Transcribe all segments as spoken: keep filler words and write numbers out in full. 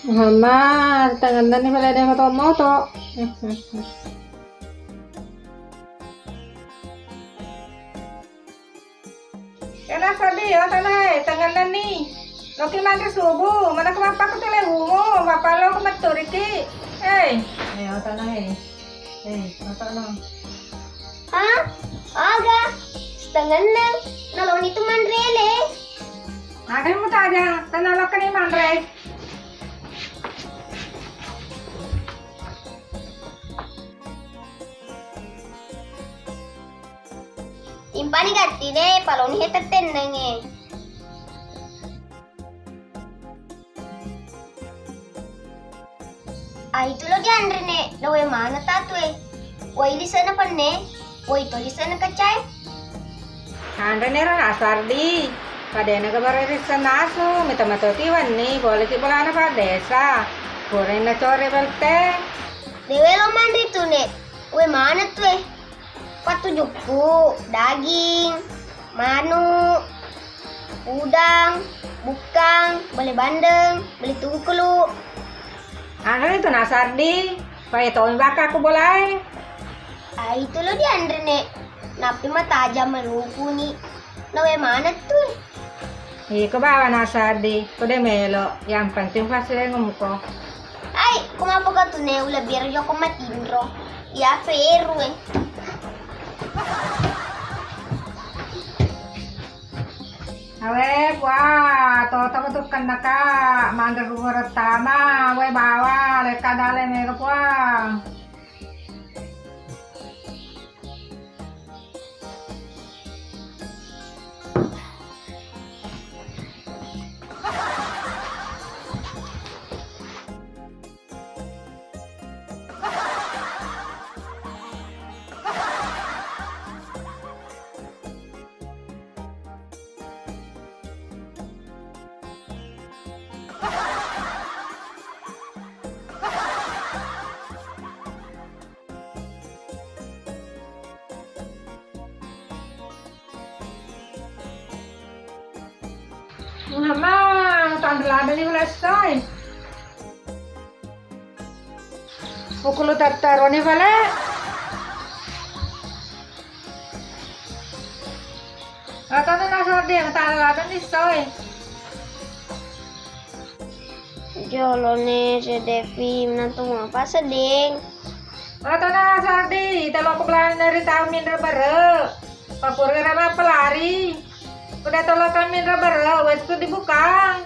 Muhammad, tangennani pale de moto-moto. Kena seddi, o tanae, tangennani. Loki manre subuh, mana kemapa ku tele umu, mapalo ku meturiki. Hei. Eh, o tanae. Eh, apa no? Hah? Aga? Setengah enam. Naloni tu manre le. Aga yang mau tanya, tanah lo kena manre. Impani gattine, paloni he tettennenge. Ai tulo dianrene, nawe mana tatue. Wai lisena penne, wai to lisena kacae. Anrene rana Sardi, padena gabare risseng nasu, mita matoti wenni, boleki bolana Pak Desa. Purana core belte. Dewe lo manri tune, we mana tue. Pattujukku, daging, manu, udang, bukkang, bale bandeng, bale tungkulu. Anrene tu nasardi, pae tomi bakka ku bolae. Ai tulo dianrene, nappi mataja malupuni. Nawe mana tu? Iko bawa nasardi, ko de melo, yang penting pasilengmu ko. Ai, ko mapokatune ulebbiero jokko matinro. Iya peru e. Awe, Puang, toto ko tukkennaka, manre ruwereng tama, we bawa, lekka dale mega, Puang. Muhammad, tanre ladeni ulessoi. Ukulu tattaroni pale. Atau nana sordeng, tanre ladeni soi. Jolone sedepi menantu mapa sedeng. Atau nana sordi, telo aku belanja dari tamin rebere. Papur kena apa lari? Udah tolak kami rebere, wes tu dibuka.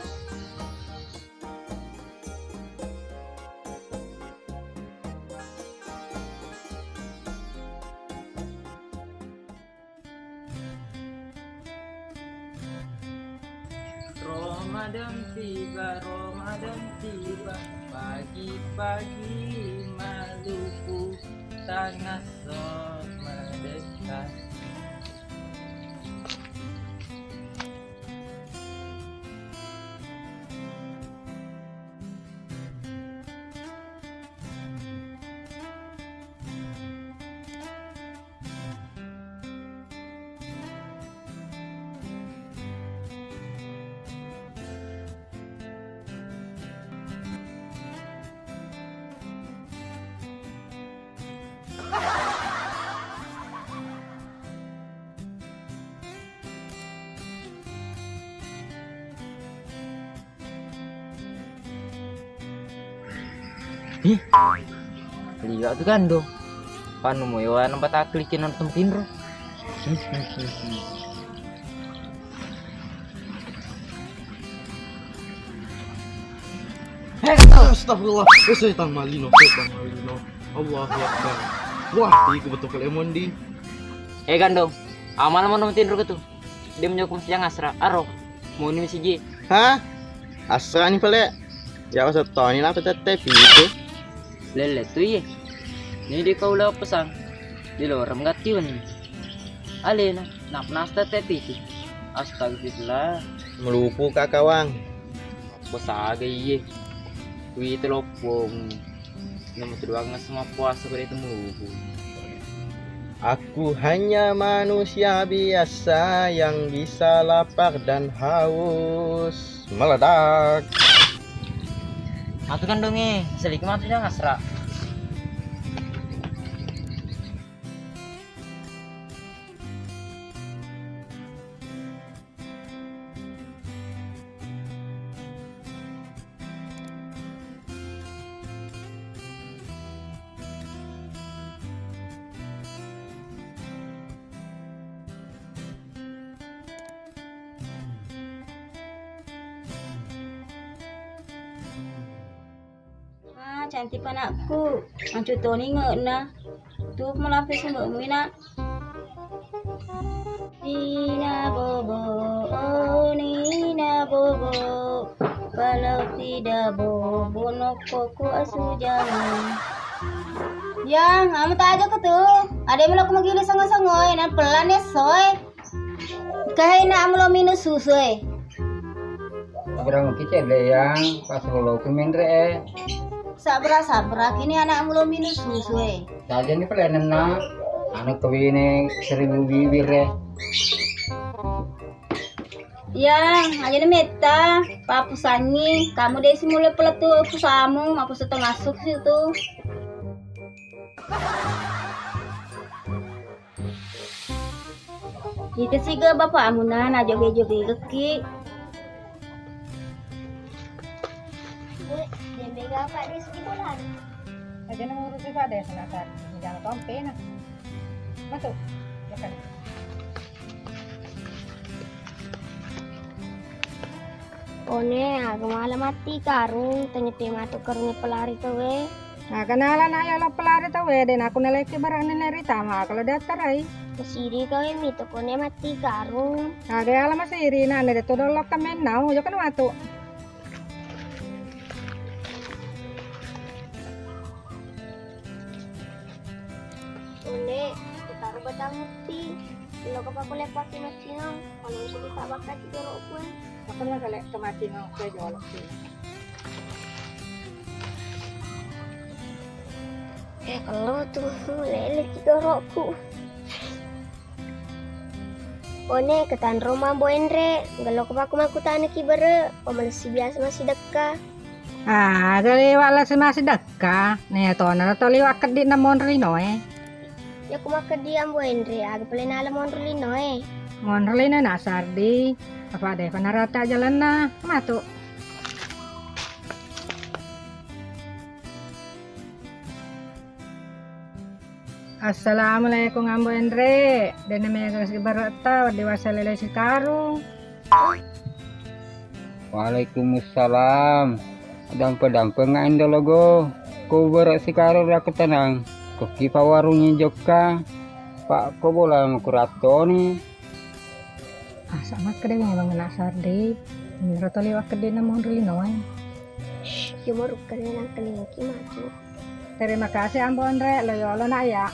Ramadan tiba, Ramadan tiba, pagi-pagi maluku tanah sok mendekat. Ih, liwa tu gandong. Panu mo iwa nampak taklik kena tempat tinro. Astagfirullah, eh, setan malino, setan malino. Allahu Akbar. Wah, iku betul kali mondi. Eh, gandong, amal mau nonton tinro tu. Dia menjawab siang asra, aro. Mau ni siji. Hah? Asra ni pale. Ya, usah toni lah, tete pitu. Lele tu iye. Ni di kau lah pesan. Di lorem gatiun. Alena, nak nasta tete pitu. Astagfirullah. Melupu kakawang. Pesaga iye. Wih, teloppong. Nama tu doang semua puasa pada itu melupu. Aku hanya manusia biasa yang bisa lapar dan haus. Meledak. Matu kan donge, seliki matu jangan asra. Ah, cantik anakku. Mancu toni nge'na. Tuh, melampir sumbe'mu, Nak. Nina Bobo, oh Nina Bobo, kalau tidak Bobo nokko ku asu jangan. Yang, kamu tak aja ke tuh. Ada yang mau aku magili songo-songo, eh, nan pelan ya, soy. Kahe na amlo minum susu e. Sabrang ki cedde yang pas lolo ku menre e. Sabra sabra kini anak amlo minum susu e. Saja ni pelayanan na anak kewine seribu bibir e. Yang aja ni metta papusangi kamu desi mulai peletu pusamu mapu setengah suk situ. Ita siga bapakmu na, na joge-joge gekki. Bu, jembe ga Pak Des di bola? Aja na ngurusi Pak Des, nak, jangan tompe na. Masuk. Makan. One, aga mala matti karung, tenyepe matu karungnge pelari tauwe. Aga nala na yolo pelari tauwe, de naku naleki barang nene ritama, kalau diattarai. Masiri kawe mi tokone matti karung. Aga yala masiri, na ne de todo lokka mennau, jokana matu. Une, kutaro batang mutti. Lo ko pakule pake macinang, kalau sudah tak bakal tiga rokok. Apa nggak kalian kemacinang ke jolok sih? Eh, kalau tuh lele tiga rokok. One, ketanro mambo enre, gelo ko paku maku taneki bere, pamalessi biasa masih dekka. Ah, aga liwa' lasi massidekka. Naiya tona to liwa' keddi' na monro linoe. Iya ku makkeddi' ambo enre, aga pale nala monro linoe. Monro linoe na sardi. Apa de' panarata jalanna. Matu. Assalamualaikum ambo enre. Dena mega sibarotta, wedding wassele lesi karung. Waalaikumsalam. Dampe-dampengnga endo logo. Ko bere' sikarung riakkatenang. Ko ki pa warungngi jokka. Pa' ko bola mukurattoni. Ah, sama kede memang anak sardi. Menurut toli wakkedde na monro linoe. Shh, yo mo rukkane nang kelingki matu. Terima kasih ambo enre, lo yolo na ya.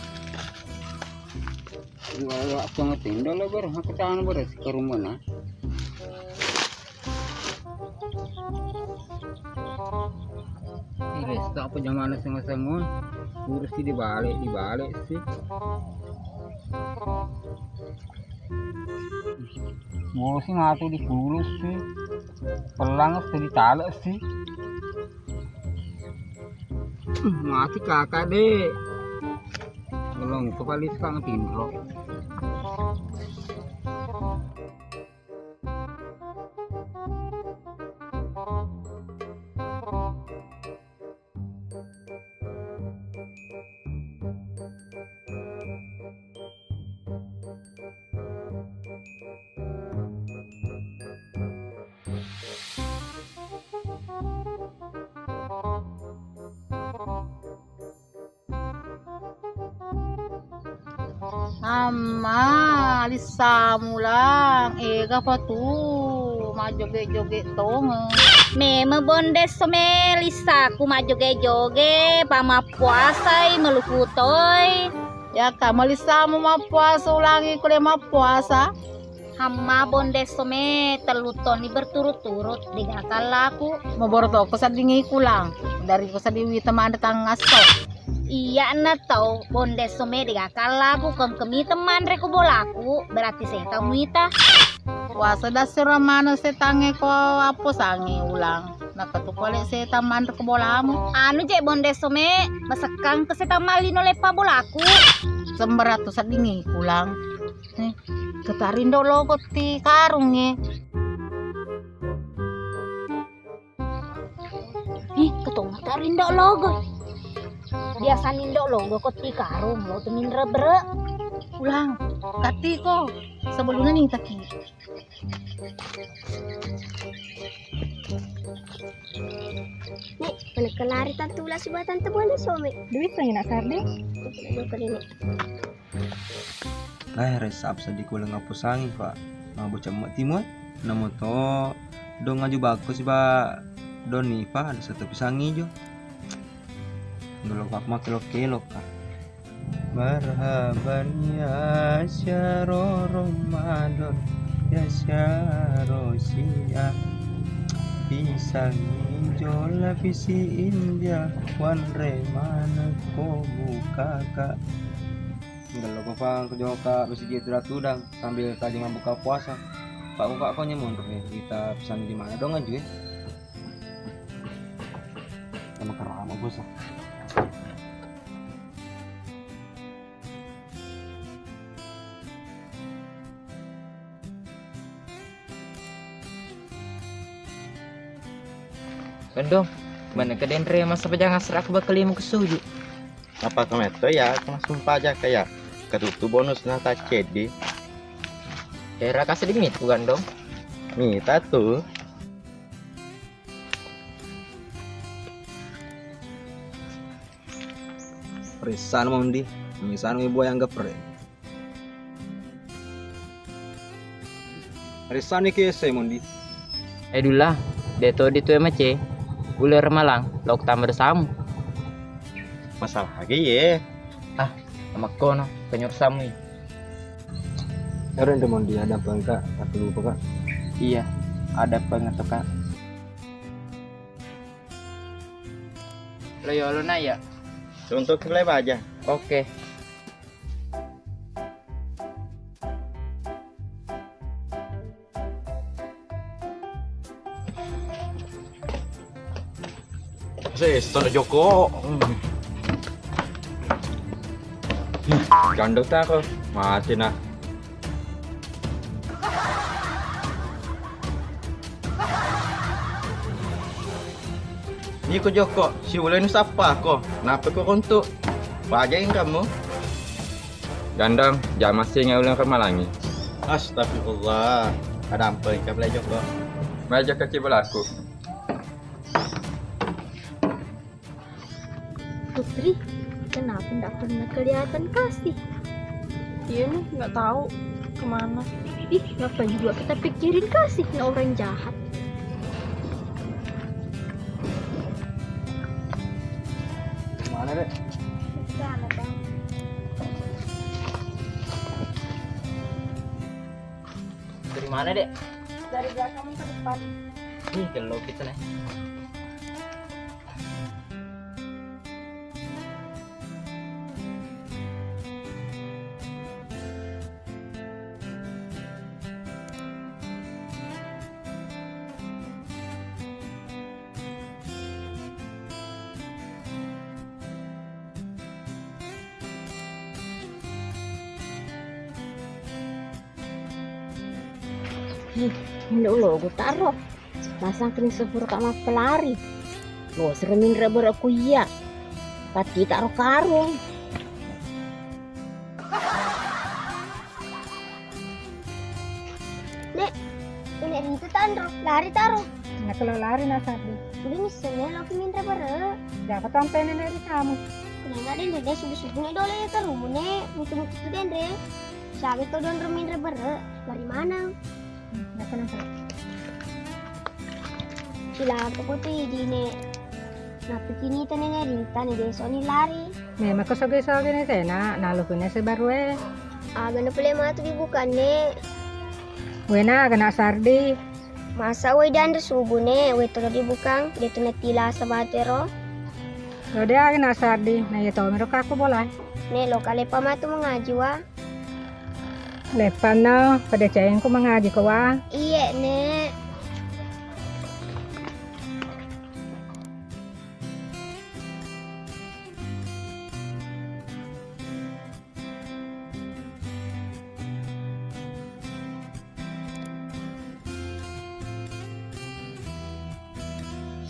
Iwa-iwa' tongotendo lo bere', aku tano bere' sikarung mana. Ih, resta apa jamana sengo-sengon. Kursi dibalik, dibalik sih. Bosi matu dikulus sih. Pelang sih ditalek sih. Mati kakak deh. Belum kepala sekarang tinro. Amma, lissamu lang, ega pa tu, majjoge-joge tongeng. Meme bondesso me lissaku majjoge-joge, pa mappuasai, meluku toi. Yaka, malissamu mappuasa ulangi kule mappuasa. Amma bondesso me tellu tonni berturut-turut, dega kallaku. Maboro tokko seddingi kulang, dari ko sedding wita manre tangasso. Iya na tau bondesso me dega kallaku, kengkemi temanre ku bolaku, berarti setang wita. Puasa dassero manu setangnge ko apposangi ulang. Katu pole setang manre ke bolamu. Anu je bonde some, masekkang ke setang malino lepa bolaku. Sembaratu seddingi pulang. Eh, ketarindo logo ti karung e. Ih, ketong tarindo logo. Biasa nindo logo ko ti karung, lo tu minre bere. Pulang, kati ko sebelumnya nih taki. Nek, mana kelari tante Ula siba tante Buana some. Duit lagi nak sarde. Bukan ini. Nah, resap sedih kulang ngapus angin, Pak. Mau bocah mak timun. Namo to dong aju bako siba doni, Pak, ada satu pisang hijau. Nggelo, Pak, mau kelo-kelo, Pak. Marhaban ya syaro Ramadan, ya syaro sia. Pisang ijo lapisi India, wanre maneng ko bukaka. Nggelo ko fang ko joka besi dia tudang-tudang sambil kaji buka puasa. Pak, kok kok nyemun kita pesan di mana dong aju ya? Sama kerama bos. Gandong, mana kedenre masa pejang asra aku bakal lima kesuju. Apa kametto ya, aku langsung pajak ya. Ketutu bonus na tak cedi. Era kasih demi itu Gandong. Mita tuh. Rissan mondi, misanu ibu yang gepre. Rissan ni kese mondi. Eh, Dulla, de to di tu emace. Uler malang, lok tambah samu. Masalah lagi ye. Ah, amakkono, penyur samu. Ero ente mondi ada apa enggak? Aku lupa, Kak. Iya, ada apa enggak tuh, Kak? Lo yolo na ya. Untuk kepala baja. Oke. Sesto na Joko. Hmm. Gandeng ta ko. Mati na. Niko Joko, siulenu sappa ko, napa ko kontu? Wajai kamu? Gandang, jama singa uleng kemalangi. Astagfirullah, ada apa ikan bela Joko? Baja kecil belaku. Putri, kenapa nggak pernah kelihatan kasih? Iya nih, nggak tahu kemana. Ih, ngapain juga kita pikirin kasih, nah orang jahat. Mana, Dek? Sana, Bang. Dari mana, Dek? Dari belakang ke depan. Ih, gelo kita nih. Ih, indo logo taro. Masang kini sepuro ka mappelari. Lo sero minre bere ku iya. Pati taro karung. Nek, nek rintu tanro, lari taro. Nakelo lari na Sardi. Udah misalnya lo minre bere. Jaka tampene neri kamu. Nggak ada deh, subuh-subuh nih dole ya ke rumah nih. Mutu-mutu tuh deh. Siapa tuh don minre bere? Dari mana? Napa, napa? Cilaka ko tu idine. Nappikini tane ne rita ne desoni lari. Memang ko soge-soge ne tena, nalo kune sebaru e. Aga na pole matu dibukanne. Wena aga na Sardi. Masa woi dianre subuh ne, woi tolo dibukang, de tu natila sabate ro. Lo de aga na Sardi, na iya tomiro kako bola. Ne lo kale pa matu mengaji wa. Leppanno, pada caengku mangaji ko wa. Iye, Nek.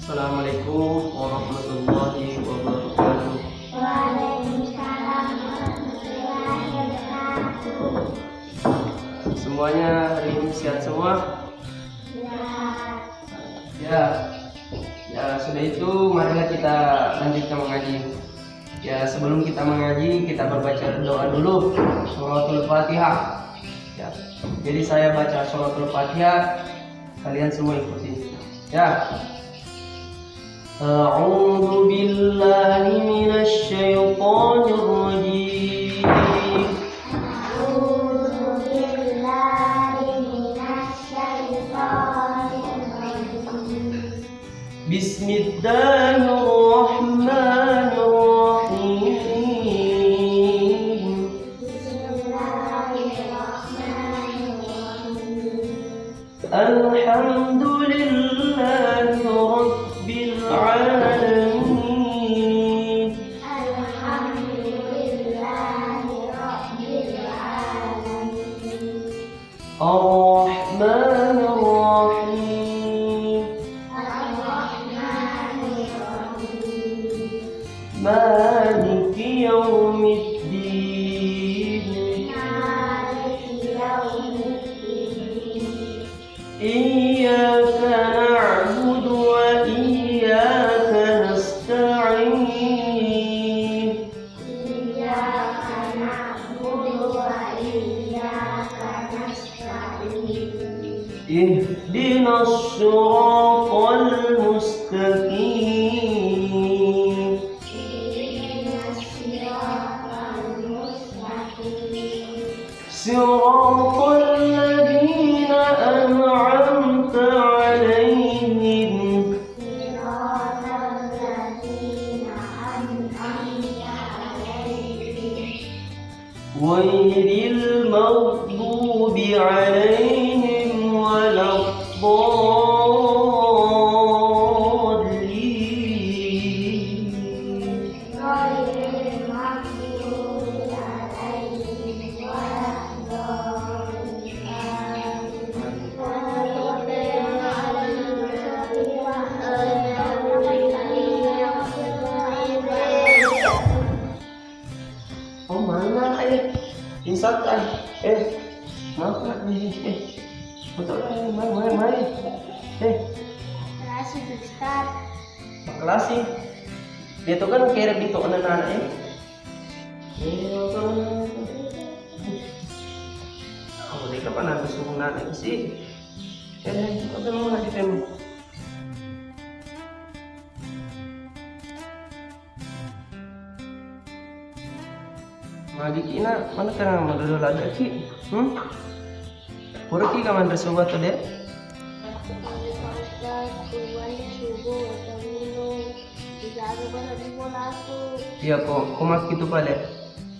Assalamualaikum warahmatullahi wabarakatuh. Waalaikumsalam warahmatullahi wabarakatuh. Semuanya hari ini sehat semua? Ya. Ya. Ya, sudah itu, marilah kita lanjutkan mengaji. Ya, sebelum kita mengaji, kita berbaca doa dulu, suratul Fatihah. Ya. Jadi saya baca suratul Fatihah, kalian semua ikuti. Ya. أعوذ بالله من الشيطان الرجيم. أعوذ بالله من الشيطان الرجيم. بسم الله الرحمن الرحيم. بسم الله الرحمن الرحيم. الحمد لله رب العالمين. الحمد لله رب العالمين. الرحمن الرحيم. الرحمن الرحيم. مالك يوم الدين. مالك يوم الدين. إياك نعبد وإياك نستعين. إياك نعبد وإياك نستعين. اهدنا الصراط المستقيم. اهدنا الصراط المستقيم. صراط الذين أنعمت عليهم. صراط الذين أنعمت عليهم. غير المغضوب عليهم ولا الضالين. Oh, mana, eh? Insaf, eh. Eh, maaf, Kak. Eh, eh. Betul, eh. Mari, mari, mari. Eh. Makasih, Ustaz. Makasih. Dia tuh kan kere itu anak-anak, eh. Eh, apa? Oh, dia kapan habis suruh anak sih? Eh, apa mau lagi, Tem? Magiki na, mana kana madodo ladde ki? Hmm? Pura ki ka manre subuh atau de? Iya ko, ko makkitu pale.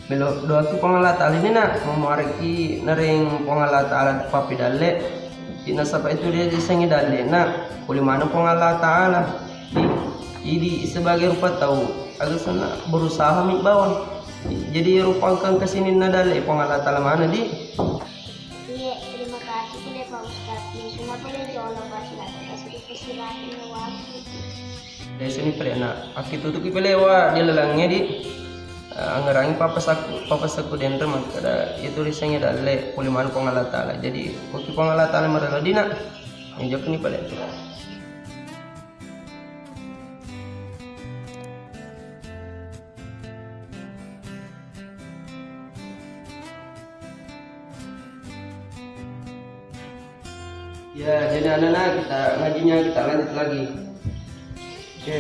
Melo doaki Puang Allah Ta'ala ni na, mamuareki nareng Puang Allah Ta'ala pappedalle. Nasaba itu de risengngi dalle na, pole maneng Puang Allah Ta'ala. Di, idi sebagai rupa tau, aga senna berusaha mi bawang. Jadi rupa engka sininna dalle Puang Allah Ta'ala mana di. Iya, terima kasih pale Pak Ustaz. Ini semua pale jolo Pak Ustaz. Kasih dikasih lagi waktu. Dai seni pale na, akkitutuki pale wa di lalengnge di, eh, angerangi papasakku, papasakku denre makkeda itu risengnge dalle, pole maneng Puang Allah Ta'ala. Jadi, ko ki Puang Allah Ta'ala marelo di na, yang jawab ni pale. Ya, jadi anak-anak, kita ngajinya kita lanjut lagi. Oke.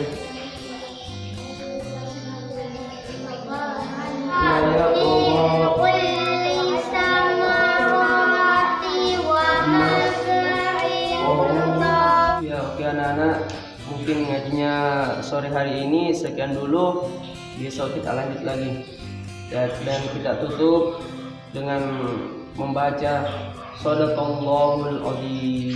Ya, ya Allah. Ya, oke, anak-anak. Mungkin ngajinya sore hari ini sekian dulu. Besok kita lanjut lagi. Ya, dan kita tutup dengan membaca Sadaqallahul Azim.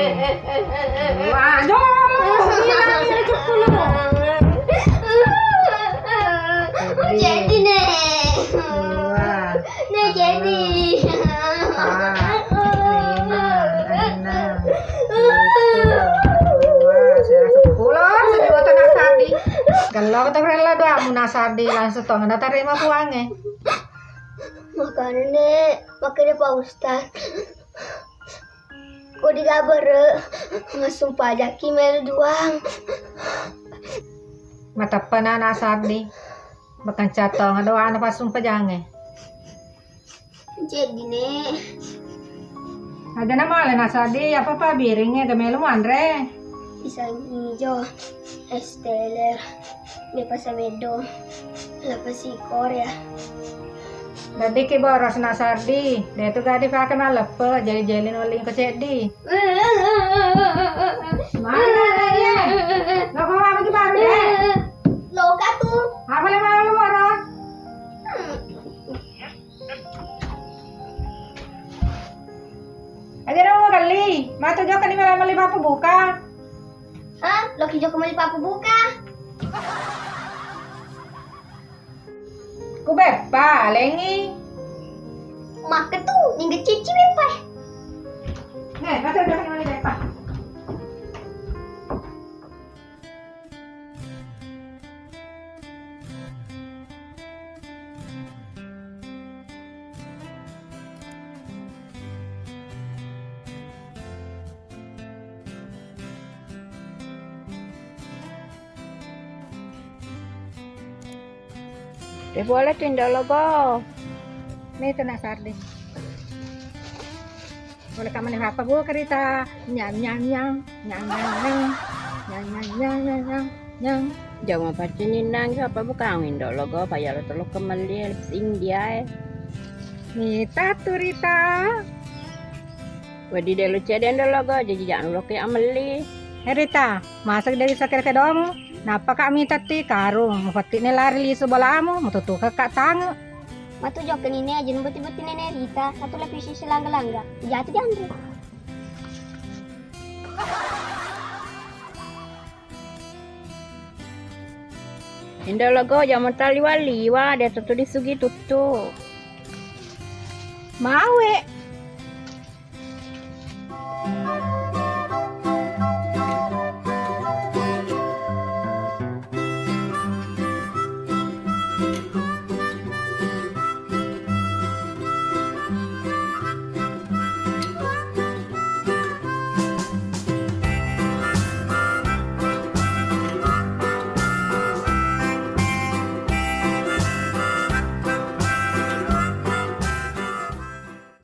Wah, jom. Bilang ini sepuluh. Jadi, Nek. Dua. Nek, jadi. Empat, lima, enam, tujuh, dua, sepuluh, sepuluh tengah tadi. Kalau kata Rella doa munasadi langsung tong ada terima puange. Makanya, Nek, makanya Pak Ustaz. Ko digabere, massumpajaki melo duang. Mateppa na Nasardi. Makanca tong doana passumpajangnge. Jadi, Nek. Aja na male Nasardi, apa pa biringnge, ga melo manre? Pisang ijo, es teler, bepasa meddo, lapasi Korea. Daddi ki boros Nasardi, de tu gadi pake maleppe, jeli-jeli nolling ko ceddi. Mana ye? Lo ko apa tu baru de? Loka tu. Apa le mau lo boros? Atau jokka ni melli pappabuka? Hah? Loki jokka melli pappabuka? Ku beppa, lengi. Makketu, ningge cici beppa. Nih, atau jokka ni melli beppa. Te pole tu Indo Logo. Meta na sarde. Pole ka melli pappabuka Rita. Nyang, nyang, nyang. Nyang, nyang, nyang. Nyang, nyang, nyang, nyang, nyang, nyang. Jama paccinninna pappabuka Indo Logo, payalo tolo kemelli lipstick India e. Mita tu Rita. Wedding de' lo cede' Indo Logo, jaji ja'nu loki amelli. Eh, Rita, masa de' bisa kira kedomu? Nappa ka' mita ti karung, mufatti ne lari lisu bolamu, mututuka ka' tange. Matu jokka ni ne, aja nu beti-beti Nene Rita, satu lapisi selangga-langga. Jatuh dianre. Indo Logo, jama taliwa-liwa, de' tuttu disugi tuttu. Mawe.